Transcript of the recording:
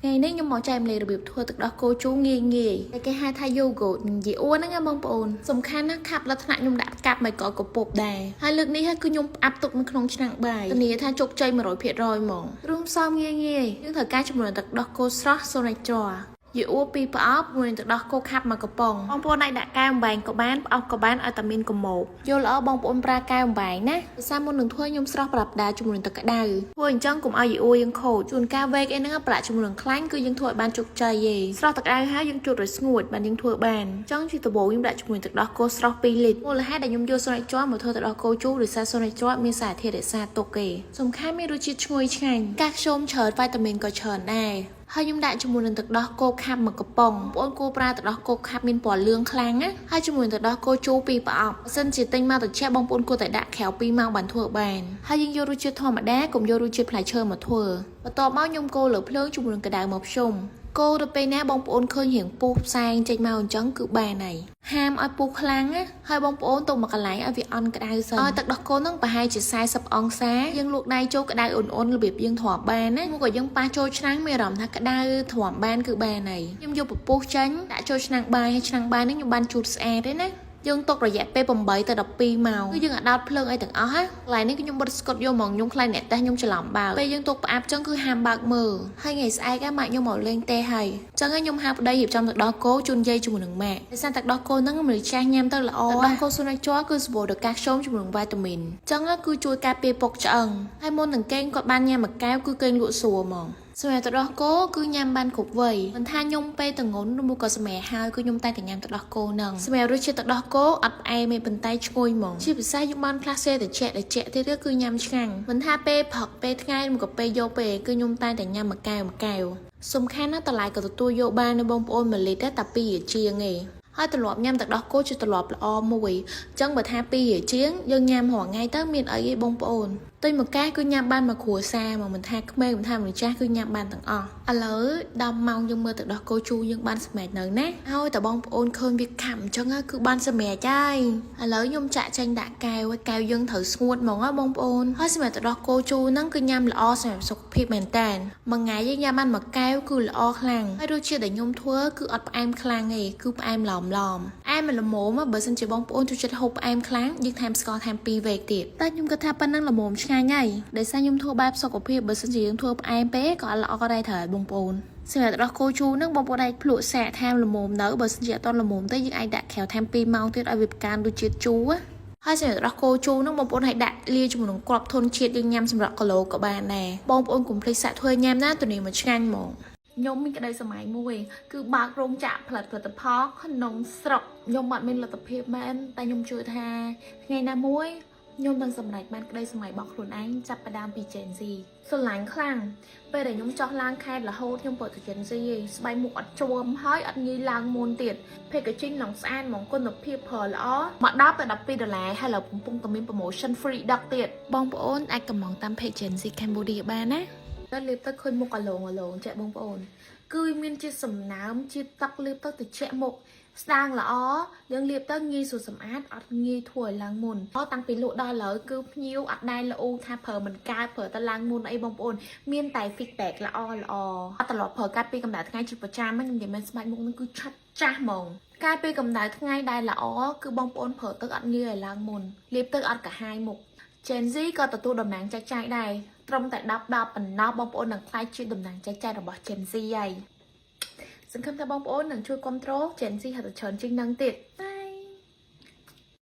ថ្ងៃនេះខ្ញុំមកចែករំលែករបៀបធ្វើទឹកដោះគោជូរងាយងាយដែលគេហៅថា yogurt និយាយអួនហ្នឹងណាបងប្អូនសំខាន់ណាស់ខាប់លក្ខណៈខ្ញុំដាក់កាប់មកក៏កពប់ដែរហើយលើកនេះគឺខ្ញុំផ្អាប់ទុកនៅក្នុងឆ្នាំងបាយធានាថាជោគជ័យ100%ហ្មងរួមផ្សំងាយងាយយើងត្រូវការចំនួនទឹកដោះគោស្រស់សូណាច់ជ័រយីអួរពីរប្រអប់មួយទឹកដោះគោខាប់មួយកំប៉ុងបងប្អូនអាចដាក់កែវអំបែងក៏បានផ្អប់ក៏បានឲ្យតែមានកម្ម៉ោបយល់ល្អបងប្អូនប្រើកែវអំបែងណាភាសាមុននឹងធ្វើខ្ញុំស្រស់ប្រដាប់ដាជាមួយនឹងទឹកក្តៅធ្វើអញ្ចឹងកុំឲ្យយីអួរយើងខូចជួនកាលវែកអីហ្នឹងប្រឡាក់ជាមួយនឹងខ្លាញ់គឺយើងធ្វើឲ្យបានជោគជ័យឯងស្រស់ទឹកក្តៅហើយយើងជូតឲ្យស្ងួតបានយើងធ្វើបានអញ្ចឹងជាដំបូងខ្ញុំដាក់ជាមួយទឹកដោះគោស្រស់2លីត្រមូលហេតុដែលខ្ញុំយកសូណាច់ជ័រមកធ្វើទឹកដោះគោជូរដោយសារសូណាច់ជ័រមានសារធាតុរក្សាទុកគេសំខាន់មានរសជាតិឈ្ងុយឆ្ងាញ់កាល់ស្យូមច្រើនវីតាមីនក៏ច្រើនដែរហើយខ្ញុំដាក់ជាមួយនឹងទឹកដោះគោខាប់មួយកំប៉ុងបងប្អូនគួរប្រើទឹកដោះគោខាប់មានពណ៌លឿងខ្លាំងណាហើយជាមួយនឹងទឹកដោះគោជូរពីរប្រអប់បើសិនជាទិញមកត្រជាក់បងប្អូនគួរតែដាក់ក្រៅ2ម៉ោងបានធ្វើបានហើយយើងយករសជាតិធម្មតាកុំយករសជាតិផ្លែឈើមកធ្វើបន្ទាប់មកខ្ញុំកូរលើភ្លើងជាមួយនឹងកម្ដៅមកភ្ជុំកូរទៅពេលណាបងប្អូនឃើញរៀងពុះផ្សែងចេញមកអញ្ចឹងគឺបានហើយហាមឲ្យពុះខ្លាំងណាហើយបងប្អូនទុកមកកន្លែងឲ្យវាអន់ក្ដៅសិនឲ្យទឹកដោះគោហ្នឹងប្រហែលជា40អង្សាយើងលូកដៃចូលក្ដៅអ៊ុនៗរបៀបយើងទ្រាំបានណាមកក៏យើងប៉ះចូលឆ្នាំងមានអារម្មណ៍ថាក្ដៅទ្រាំបានគឺបានហើយខ្ញុំយកពពុះចេញដាក់ចូលឆ្នាំងបាយហើយឆ្នាំងបាយហ្នឹងខ្ញុំបានជូតស្អាតទេណាយើងទុករយៈពេល8ទៅ12ម៉ោងគឺយើងអត់ដោតភ្លើងអីទាំងអស់ណាកន្លែងនេះគឺខ្ញុំបិទស្កុតយកហ្មងខ្ញុំខ្លាចអ្នកតេះខ្ញុំច្រឡំបើកពេលយើងទុកផ្អាប់ចឹងគឺហាមបើកមើលហើយថ្ងៃស្អែកម៉ាក់ខ្ញុំមកលេងទេហើយចឹងខ្ញុំហៅប្តីរៀបចំទឹកដោះគោជូនយាយជាមួយនឹងម៉ាក់ដោយសារទឹកដោះគោហ្នឹងមនុស្សចាស់ញ៉ាំទៅល្អទឹកដោះគោសូណាជ័រគឺសម្បូរដោយកាល់ស្យូមជាមួយនឹងវីតាមីនចឹងគឺជួយការពារពុកឆ្អឹងហើយមុននឹងគេងគាត់បានញ៉ាំមួយកែវគឺគេងលក់ស្រួលហ្មងសម្រាប់ទឹកដោះគោគឺញ៉ាំបានគ្រប់វ័យមិនថាខ្ញុំពេលតងន់ឬមួយក៏សម្រាប់ហើយគឺខ្ញុំតែតែញ៉ាំទឹកដោះគោហ្នឹងសម្រាប់រសជាតិទឹកដោះគោអត់ផ្អែមទេប៉ុន្តែឈ្ងុយហ្មងជាពិសេសយើងបានផ្លាស់សេតិចតិចទៀតគឺញ៉ាំឆ្ងាញ់មិនថាពេលព្រឹកពេលថ្ងៃឬមួយក៏ពេលយប់ពេលគឺខ្ញុំតែតែញ៉ាំមួយកែវមួយកែវសំខាន់ណាស់តម្លៃក៏ទទួលយកបាននៅបងប្អូន1លីត្រតែ2រៀលជាងឯងហើយទម្លាប់ញ៉ាំទឹកដោះគោជាទម្លាប់ល្អមួយអញ្ចឹងបើថា2រៀលជាងយើងញ៉ាំរាល់ថ្ងៃទៅមានអីទេបងប្អូនទិញមួយកែគឺញ៉ាំបានមួយគ្រួសារមកមិនថាក្មេងមិនថាមនុស្សចាស់គឺញ៉ាំបានទាំងអស់ឥឡូវ10ម៉ោងយើងមើលទឹកដោះគោជូរយើងបានសម្រេចនៅណាហើយតើបងប្អូនឃើញវាខាំអញ្ចឹងគឺបានសម្រេចហើយឥឡូវខ្ញុំចាក់ចេញដាក់កែវហើយកែវយើងត្រូវស្ងួតហ្មងណាបងប្អូនហើយសម្រាប់ទឹកដោះគោជូរហ្នឹងគឺញ៉ាំល្អសម្រាប់សុខភាពមែនតើមួយថ្ងៃយើងញ៉ាំបានមួយកែវគឺល្អខ្លាំងហើយរសជាតិដែលខ្ញុំធ្វើគឺអត់ផ្អែមខ្លាំងទេគឺផ្អែមឡមឡមផ្អែមល្មមបើសិនជាបងប្អូនចូលចិត្តហូបផ្អែមខ្លាំងយើងថែមស្ករថែម2វែកទៀតតែខ្ញុំគិតថាប៉ុណ្ណឹងល្មមឆ្ងាញ់ហើយដោយសារខ្ញុំធ្វើបែបសុខភាពបើសិនជាយើងធ្វើផ្អែមពេកក៏អត់ល្អដែរត្រូវបងប្អូនសម្រាប់ទឹកដោះគោជូរហ្នឹងបងប្អូនអាចភ្លក់សាកថែមល្មមនៅបើសិនជាអត់ទាន់ល្មមទេយើងអាចដាក់ក្រៅថែម2ម៉ោងទៀតឲ្យវាផ្កានដូចជាតិជូរហើយសម្រាប់ទឹកដោះគោជូរហ្នឹងបងប្អូនឲ្យដាក់លាយជាមួយនឹងគ្រាប់ធនជាតិយើងញ៉ាំសម្រាប់គីឡូក៏បានដែរបងប្អូនកុំភ្លេចសាកធ្វើញ៉ាំណាទនីមកឆ្ងាញ់ហ្មងខ្ញុំមានក្តីសម័យមួយគឺបើករោងចក្រផលិតផលិតផលក្នុងស្រុកខ្ញុំអត់មានលទ្ធភាពមែនតែខ្ញុំជឿថាថ្ងៃណាមួយខ្ញុំនឹងសម្រេចបានក្តីសម័យរបស់ខ្លួនឯងចាប់ផ្ដើមពី Gen Z ស្រឡាញ់ខ្លាំងពេលដែលខ្ញុំចោះឡើងខេតរហូតខ្ញុំប្រើតែ Gen Z ឯងស្បែកមុខអត់ជាំហើយអត់ងាយឡើងមុនទៀត packaging ឡើងស្អាតហ្មងគុណភាពប្រើល្អមកដល់តែ12ដុល្លារហើយឥឡូវកំពុងតែមាន promotion free ដឹកទៀតបងប្អូនអាចកម្មង់តាម page Gen Z Cambodia បានណាទៅលេបទៅឃើញមុខអាឡងអាឡងចាក់បងប្អូនគឺមានជាសំណើមជាទឹកលេបទៅតិចមុខស្ដាងល្អយើងលាបទៅងាយស្រួលសម្អាតអត់ងាយធ្វើឲ្យឡើងមុនតាំងពីលក់ដល់ឥឡូវគឺភ្ញៀវអត់ដែលល្អថាប្រើមិនកើតប្រើទៅឡើងមុនអីបងប្អូនមានតែ feedback ល្អល្អអត់ត្រឡប់ប្រើការពីកម្ដៅថ្ងៃជាប្រចាំខ្ញុំនិយាយមែនស្បែកមុខនឹងគឺឆាប់ចាស់ហ្មងការពីកម្ដៅថ្ងៃដែលល្អគឺបងប្អូនប្រើទៅអត់ងាយឲ្យឡើងមុនលាបទៅអត់កាហាយមុខ Gen Z ក៏ទទួលតំណាងចែកចាយដែរត្រឹមតែ10 10ប៉ុណ្ណោះបងប្អូននឹងក្លាយជាតំណាងចែកចាយរបស់ Gen Z ហើយសង្ឃឹមថាបងប្អូននឹងជួយគ្រប់គ្រង Gen Z ហៅតែច្រើនជាងនឹងទៀតណា។